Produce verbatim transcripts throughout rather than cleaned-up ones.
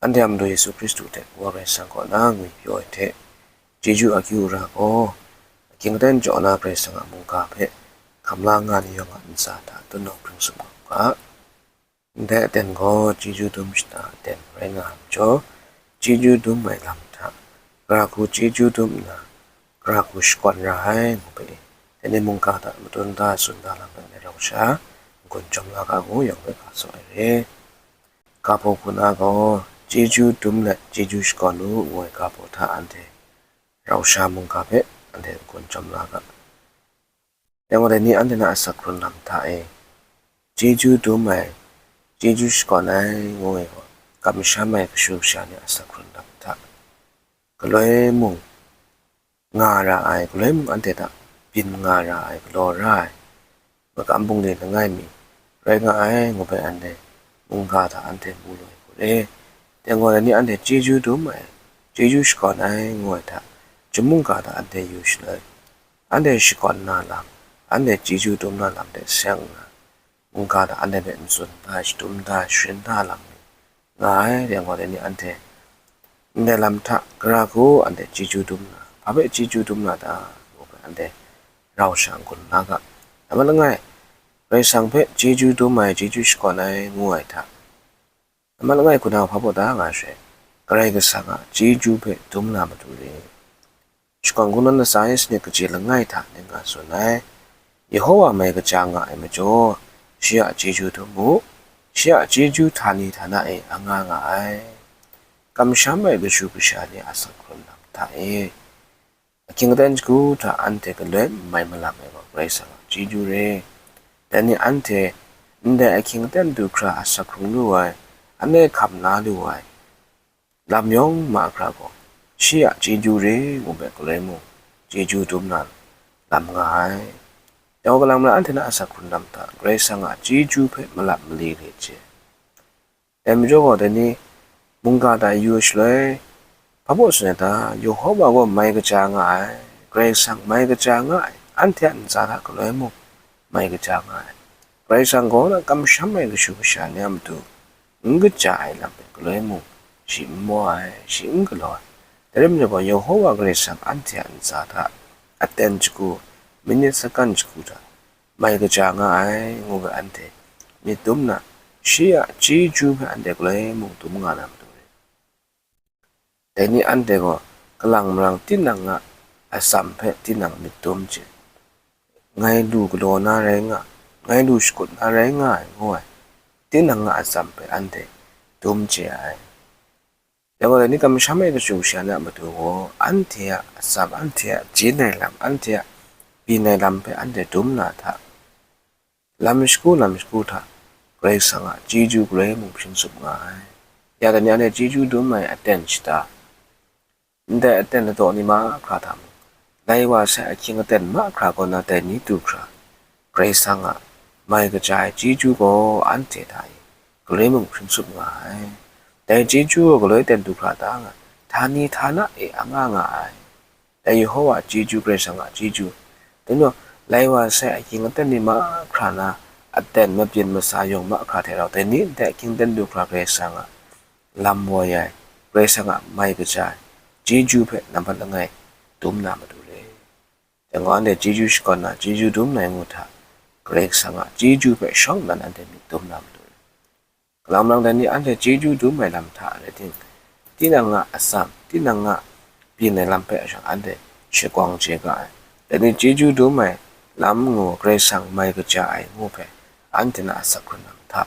Anhte a Madu Yesu Hkristu hte Wa Karai Kasang kaw na ngwipyaw ai hte, chyeju akyu ara gaw, ahkying aten jaw na Karai Kasang a mungga hpe hkam la nga ni yawng a ntsa hta tut nawng hpring sum nga u ga. Ndai aten gaw chyeju dum shata aten rai nga ai majaw, chyeju dum ai lam hta, gara hku chyeju dum nna, gara hku shakawn ra ai ngu hpe, dai ni mungga hta matun da tsun da lam ai rau sha, n-gun chyawm la ga ngu yawng hpe ga tsaw ai re. Ga hpaw hku na gaw, chyeju dum let chyeju shakawn u ngu ai ga hpaw hta anhte rau sha mungga hpe anhte n-gun chyawm la ga. Dai gaw dai ni anhte na asak hkrun lam hta e, chyeju dum ai, chyeju shakawn ai ngu ai gaw, kamsham ai kashu kasha ni asak hkrun lam hta, galoi mung nga ra ai, galoi mung anhte hta byin nga ra ai, galaw ra ai, makam bungli langai mi rai nga ai ngu hpe anhte mungga hta anhte mu lu ai hku re. Dai gaw dai ni anhte chyeju dum ai, chyeju shakawn ai ngu ai hta, chyum mungga hta anhte yu shaloi, anhte shakawn na lam, anhte chyeju dum na lam hte seng nna, mungga hta anhte hpe n tsun da, shadum da, sharin da lam ni nga ai. Dai gaw dai ni anhte ndai lam hta gara hku anhte chyeju dum na, hpa hpe chyeju dum na ta? Ngu hpe anhte rau sha n-gun la ga. Nambat langai, Karai Kasang hpe chyeju dum ai, chyeju shakawn ai ngu ai hta, nambat langai hku na hpa baw da nga she, Karai Kasang a chyeju hpe dum na matu re. Shakawn Hkungdawn latsa sanit kaji langai hta ning nga tsun ai, Yehowa mai kaja nga ai majaw, shi a chyeju dum mu, shi a chyeju htani htana e anga nga ai. Kamsham ai kashu kasha ni a asak hkrun lam hta e, ahkying aten shagu hta anhte galoi n mai malam ai gaw Karai Kasang a chyeju re. Dai ni anhte ndai ahkying aten du hkra asak hkrung lu ai, anhte hkam la lu ai lam yawng mahkra gaw, shi a chyeju re ngu hpe galoi mung chyeju dum na lam nga ai. Dai gaw kalang malang anhte na asak hkrun lam hta Karai Kasang a chyeju hpe malap mali re chye. Dai majaw gaw dai ni mungga hta yu shaloi, hpa baw tsun ai ta? Yehowa gaw mai kaja nga ai, Karai Kasang mai kaja nga ai, anhte a ntsa hta galoi mung mai kaja nga ai. Karai Kasang gaw na kamsham ai kashu kasha ni a matu n kaja ai lam hpe galoi mung shi n maw ai, shi n galaw ai. Dai rai majaw gaw, Yehowa Karai Kasang anhte a ntsa hta aten shagu, minit sakan shagu hta mai kaja nga ai ngu hpe anhte myit dum na, shi a chyeju hpe anhte galoi mung dum nga na matu re. Dai ni anhte gaw kalang marang tinang a atsam hpe tinang myit dum chye, ngai lu galaw na rai nga, ngai lu shakut na rai nga ai ngu ai, tinang a atsam hpe anhte dum chye ai. Dai gaw dai ni kamsham ai kashu kasha ni a matu gaw, anhte a atsam, anhte a jen ai lam, anhte a byin ai lam hpe anhte dum na hta, lam shagu lam shagu hta Karai Kasang a chyeju galoi mung hpring tsup nga ai. Ya dai ni anhte chyeju dum ai aten shata, ndai aten ladaw ni mahkra hta mung, lai wa sai ahkying aten mahkra kaw na dai ni du hkra, Karai Kasang a mai kaja ai chyeju gaw anhte hta e galoi mung hpring tsup nga ai. Dai chyeju gaw galoi aten du hkra ta nga, htani htana e anga nga ai. Dai Yehowa a chyeju, Karai Kasang a chyeju, dai majaw lai wa sai ahkying aten ni mahkra na aten mabyin masa yawng mahkra hte rau dai ni ndai ahkying aten du hkra Karai Kasang a lam woi ai, Karai Kasang a mai kaja ai chyeju hpe nambat langai dum na matu re. Dai gaw anhte chyeju shakawn na, chyeju dum na ngu hta, Karai Kasang a chyeju hpe shawng nnan anhte myit dum na matu re. Kalang malang dai ni anhte chyeju dum ai lam hta rai ting, tinang a atsam, tinang a byin ai lam hpe shang anhte shagawng chye ga ai. Dai ni chyeju dum ai lam ngu Karai Kasang mai kaja ai ngu hpe anhte na asak hkrun lam hta,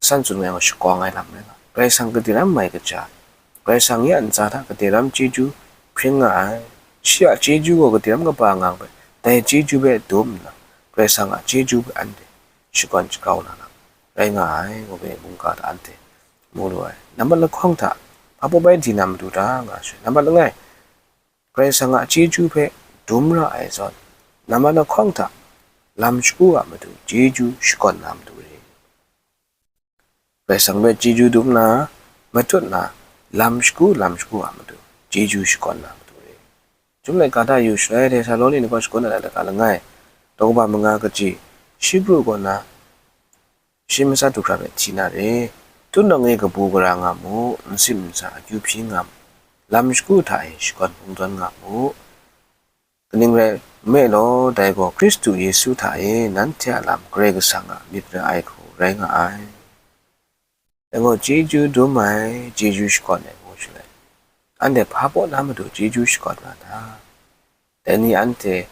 san tsun ai gaw shagawng ai lam rai nga, Karai Kasang gade ram mai kaja, Karai Kasang ya ntsa hta gade ram chyeju hpring nga ai, shi a chyeju gaw gade ram kaba nga hpe, dai chyeju hpe dum nna, Karai Kasang a chyeju hpe anhte shakawn shagrau na lam rai nga ai, ngu hpe mungga hta anhte mu lu ai. Nambat lahkawng hta hpa baw bai di na matu ta nga sha, nambat langai, Karai Kasang a chyeju hpe dum ra ai zawn, nambat lahkawng hta lam shagu a matu chyeju shakawn na matu re. Karai Kasang hpe chyeju dum na, matut na, lam shagu lam shagu a matu chyeju shakawn na matu re. Chyum laika hta yu shaloi, Tesaloni ni kaw shakawn ai laika langai, daw kaba manga kaji, Hibru kaw na shi matsat du hkra hpe hti na re. Tutnawng e kabu gara nga mu, nsim ntsa akyu hpyi nga mu, lam shagu hta e shakawn kungdawn nga mu. Kaning rai nme law, dai gaw Hkristu Yesu hta e nanhte a lam Karai Kasang a myit ra ai hku rai nga ai. Dai gaw chyeju dum ai, chyeju shakawn ai ngu shaloi, anhte hpa baw na matu chyeju shakawn nga ta? Dai ni anhte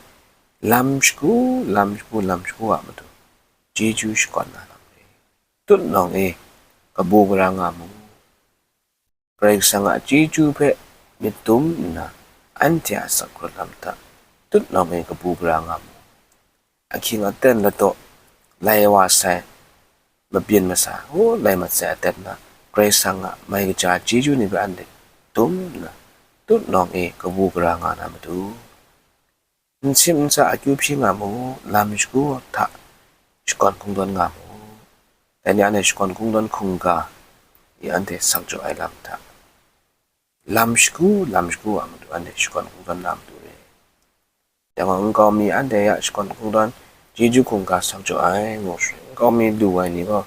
lam shagu, lam shagu, lam shagu a matu chyeju shakawn na lam re. Tutnawng e kabu gara nga mu. Karai Kasang a chyeju hpe myit dum nna, anhte a asak hkrun lam hta tutnawng e kabu gara nga mu. Ahkying aten ladaw, lai wa sai, mabyin masa, o, lai mat sai aten na, Karai Kasang a mai kaja chyeju ni hpe anhte dum nna, tutnawng e kabu gara nga na matu, nsim ntsa akyu hpyi nga mu, lam shagu hta shakawn kungdawn nga mu. Dai ni anhte shakawn kungdawn hkungga e anhte sak jaw ai lam hta, lam shagu, lam shagu a matu anhte shakawn kungdawn na matu re. Dai gaw nkau mi anhte ya shakawn kungdawn chyeju hkungga sak jaw ai ngu shaloi, nkau mi lu ai ni gaw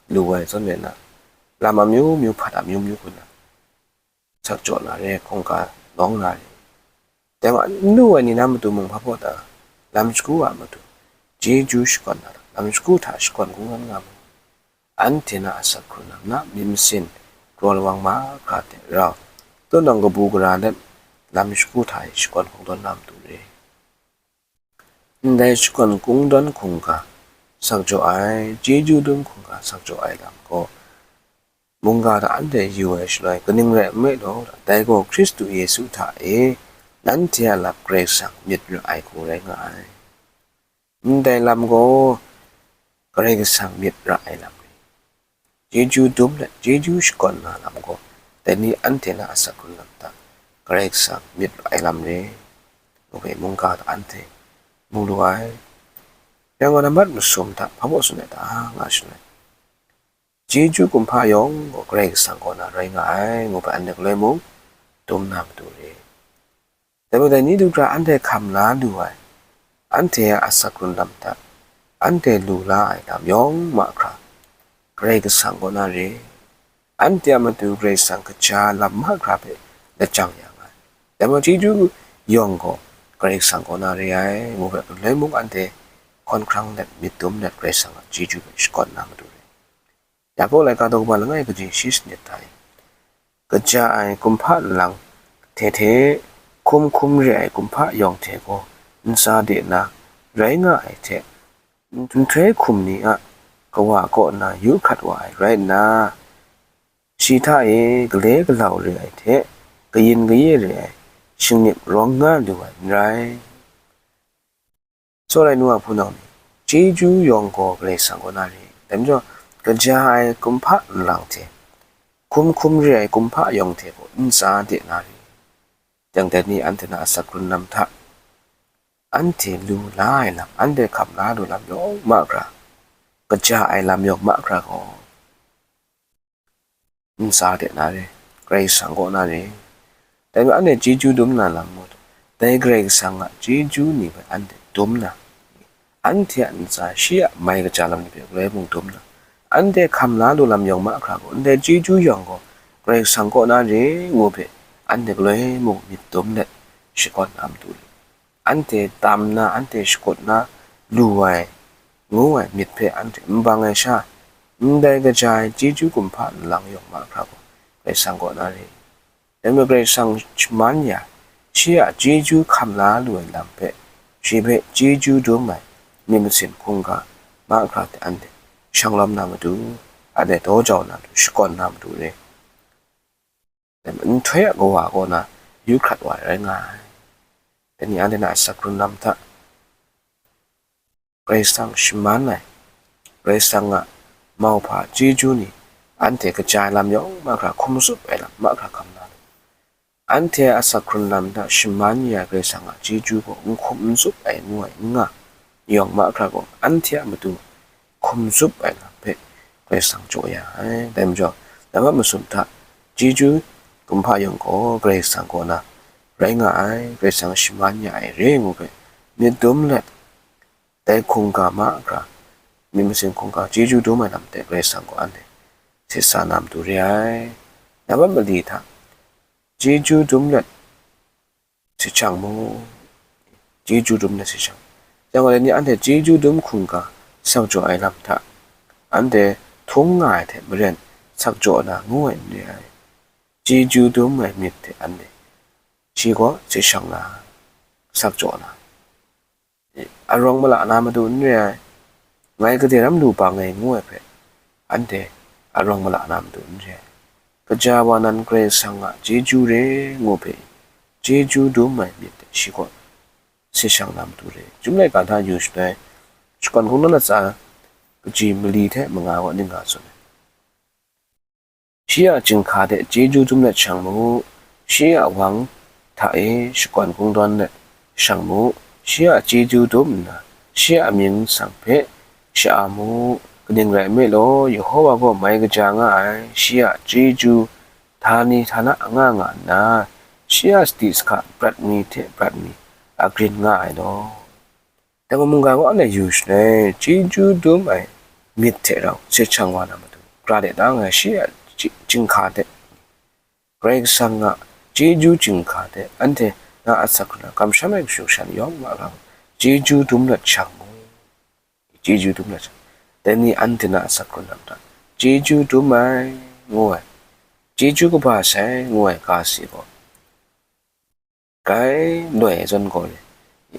lu ai zawn rai nna, lam amyu myu, hpat amyu myu hku nna sak jaw na re, hkungga lawng na re. Dai gaw n lu ai ni na matu mung hpa baw ta? Lam shagu a matu chyeju shakawn na lam, lam shagu hta shakawn kungdawn nga mu. Anhte na asak hkrun lam na myit masin, kraw lawang mahkra hte rau, tutnawng kabu gara let, lam shagu hta e shakawn kungdawn na matu re. Ndai shakawn kungdawn hkungga sak jaw ai, chyeju dum hkungga sak jaw ai lam gaw, mungga hta anhte yu ai shaloi, kaning rai nme law, dai gaw Hkristu Yesu hta e nanhte a lam Karai Kasang myit ra ai hku rai nga ai. Ndai lam gaw Karai Kasang myit ra ai lam re. Chyeju dum let chyeju shakawn na lam gaw, dai ni anhte na asak hkrun lam hta Karai Kasang myit ra ai lam re, ngu hpe mungga hta anhte mu lu ai. Yang gaw nambat masum hta hpa baw tsun ai ta nga shaloi, chyeju kumhpa yawng gaw Karai Kasang kaw na rai nga ai, ngu hpe anhte galoi mung dum na matu re. Dai majaw dai ni du hkra anhte hkam la lu ai, anhte a asak hkrun lam hta, anhte lu la ai lam yawng mahkra, Karai Kasang kaw na re. Anhte a matu Karai Kasang kaja lam mahkra hpe lajang ya nga ai. Dai majaw chyeju yawng gaw Karai Kasang kaw na re ai, ngu hpe galoi mung anhte hkawn hkrang let, myit dum let, Karai Kasang a chyeju hpe shakawn na matu re. Yaku laika daw kaba langai kaji shi sanit hta e, kaja ai kumhpa nlang hte hte hkum hkum re ai kumhpa yawng hte gaw ntsa de na rai nga ai hte, nhtoi hkum ni a kawa kaw na yu hkrat wa ai rai nna, shi hta e gale galau re ai hte kayin kaye re ai shingnip rawng nga lu ai n rai. Tsawra ai nu a hpunau ni, chyeju yawng gaw Karai Kasang kaw na re, dai majaw kaja ai kumhpa nlang hte, hkum hkum re ai kumhpa yawng hte gaw ntsa de na re, yang dai ni anhte na asak hkrun lam hta, anhte lu la ai lam, anhte hkam la lu lam yawng mahkra, kaja ai lam yawng mahkra gaw ntsa de na re, Karai Kasang kaw na re. Dai majaw anhte chyeju dum na lam ngut, dai Karai Kasang a chyeju ni hpe anhte dum na, anhte a ntsa shi a mai kaja lam ni hpe galoi mung dum na, anhte hkam la lu lam yawng mahkra gaw, ndai chyeju yawng gaw Karai Kasang kaw na re, ngu hpe anhte galoi mung myit dum let shakawn na matu re. Anhte tam na, anhte shakut na lu ai, ngu ai myit hpe anhte n bang ai sha, ndai kaja ai chyeju kumhpa nlang yawng mahkra gaw Karai Kasang kaw na re. Dai majaw Karai Kasang shaman ya, shi a chyeju hkam la lu ai lam hpe, shi hpe chyeju dum ai myit masin hkungga mahkra hte anhte shang lawm na matu, anhte daw jau na matu, shakawn na matu re. Nhtoi a kawa kaw na yu hkrat wa ai rai nga ai. Dai ni anhte na asak hkrun lam hta, Karai Kasang shaman ai, Karai Kasang a mauhpa chyeju ni, anhte kaja ai lam yawng mahkra hkum tsup ai lam mahkra hkam na lu. Anhte a asak hkrun lam hta shaman ya ai Karai Kasang a chyeju gaw n hkum n tsup ai ngu ai n nga, yawng mahkra gaw anhte a matu hkum tsup ai lam hpe Karai Kasang jaw ya ai. Dai majaw, nambat masum hta chyeju kumhpa yawng gaw Karai Kasang kaw na rai nga ai, Karai Kasang shaman ya ai re ngu hpe myit dum let, dai hkungga mahkra, myit masin hkungga chyeju dum ai lam hte Karai Kasang gaw anhte htit sa na matu re ai. Nambat mali hta chyeju dum let se shang mu, chyeju dum let se shang. Yang gaw, dai ni anhte chyeju dum hkungga sak jaw ai lam hta, anhte htung nga ai hte maren sak jaw na ngu ai n re ai. Chyeju dum ai myit hte anhte shi gaw se shang na, sak jaw na, arawng mala na matu n re ai, ngai gade ram lu bang ai ngu ai hpe, anhte arawng mala na matu n re ai. Kaja wa nan Karai Kasang a chyeju re ngu hpe, chyeju dum ai myit hte shi gaw se shang na matu re. Chyum laika hta yu shaloi, shakawn hkungdawn latsa kaji mali hte manga gaw ning nga tsun ai. Shi a chyinghka hte chyeju dum let shang mu, shi a wang hta e shakawn hkungdawn let shang mu, shi a chyeju dum nna, shi a mying nsang hpe sha-a mu. Kaning rai nme law, Yehowa gaw mai kaja nga ai, shi a chyeju htani htana nga nga nna, shi a sadi sahka prat mi hte prat mi a grin nga ai law. Dai gaw mungga gaw anhte yu shaloi, chyeju dum ai myit hte rau se shang wa na matu, gara de da nga ai shi a chyi-, chyinghka hte, Karai Kasang a chyeju chyinghka hte anhte na asak hkrun ai, kamsham ai kashu kasha ni yawng ma rau chyeju dum let shang mu, chyeju dum let shang. Dai ni anhte na asak hkrun ai hta, chyeju dum ai ngu ai, chyeju kaba sai ngu ai ga si gaw, kai loi ai zawn gaw,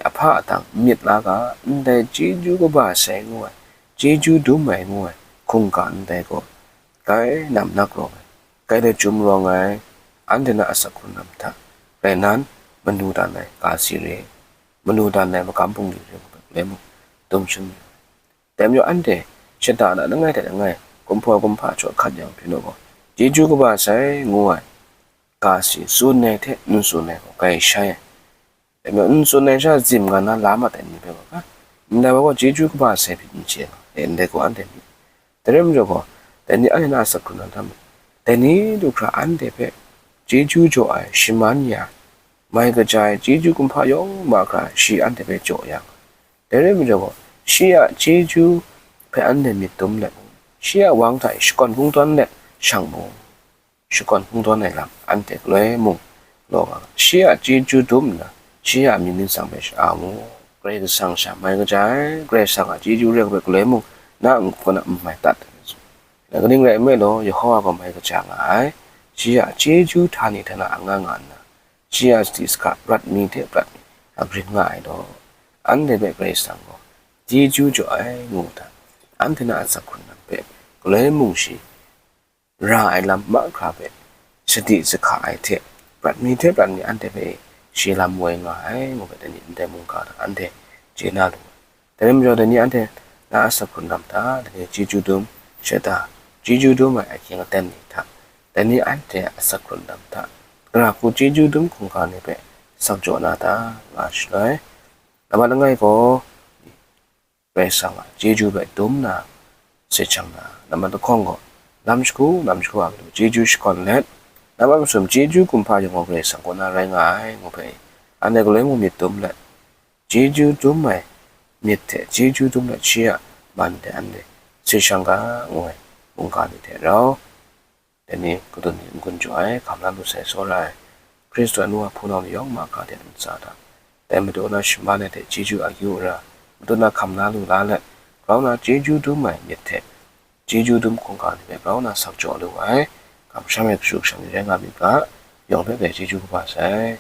ahpa a dang myit la ga, ndai chyeju kaba sai ngu ai, chyeju dum ai ngu ai hkungga ndai gaw, kai namnak rawng ai, kai lachyum rawng ai, anhte na asak hkrun lam hta rai nan, manu dan ai ga si re, manu dan ai magam bungli re ngu ai galoi mung dum shangun ai. Dai majaw anhte shada na langai hte langai, kumhpa kumhpa jaw hkat yang hpyi nu gaw, chyeju kaba sai ngu ai ga si tsun ai hte n tsun ai gaw kai shai ai. Dai majaw n tsun ai sha zim nga na la mat ai ni hpe gaw, ndai wa gaw chyeju kaba sai hpyi n chye nga, e ndai gaw anhte myit. Dai rai majaw gaw, dai ni anhte na asak hkrun na hta mung, dai ni du hkra anhte hpe chyeju jaw ai, shaman ya ai, mai kaja ai chyeju kumhpa yawng ma hkra shi anhte hpe jaw ya nga. Dai rai majaw gaw, shi a chyeju hpe anhte myit dum let, shi a wang hta e shakawn hkungdawn let shang mu. Shakawn hkungdawn ai lam anhte galoi mung law nga, shi a chyeju dum nna, shi a mying nsang hpe sha-a mu. Karai Kasang sha mai kaja ai, Karai Kasang a chyeju re ai hpe galoi mung na n-gun a n mai dat ai. Kaning rai nme law, Yehowa gaw mai kaja nga ai, shi a chyeju htani htana a nga nga nna, shi a sadi sahka prat mi hte prat mi a grin nga ai law. Anhte hpe Karai Kasang gaw chyeju jaw ai ngu hta, anhte na asak hkrun lam hpe galoi mung shi ra ai lam mahkra hpe sadi sahka ai hte, prat mi hte prat mi anhte hpe shi lam woi nga ai ngu hpe, dai ni ndai mungga hta anhte chye na lu ai. Dai rai majaw, dai ni anhte na asak hkrun lam hta, dai ni chyeju dum shada, chyeju dum ai ahkying aten ni hta, dai ni anhte asak hkrun lam hta, gara hku chyeju dum hkungga ni hpe sak jaw na ta, nga shaloi, nambat langai gaw, Karai Kasang a chyeju hpe dum na, se shang na, nambat lahkawng gaw, lam shagu, lam shagu a matu chyeju shakawn let, nambat masum chyeju kumhpa yawng gaw Karai Kasang kaw na rai nga ai ngu hpe, anhte galoi mung myit dum let, chyeju dum ai myit hte chyeju dum let shi a man hte anhte se shang ga ngu ai mungga ni hte rau, dai ni kadun ni n-gun jaw ai, hkam la lu sai tsawra ai, Hkristu a nu a hpunau ni yawng mahkra hte ntsa hta, dai Madu na shaman ai hte chyeju akyu ra, Madu na hkam la lu la let, grau na chyeju dum ai myit hte chyeju dum hkungga ni hpe grau na sak jaw lu ai, kamsham ai kashu kasha ni rai nga myit ga, yawng hpe gaw chyeju kaba sai.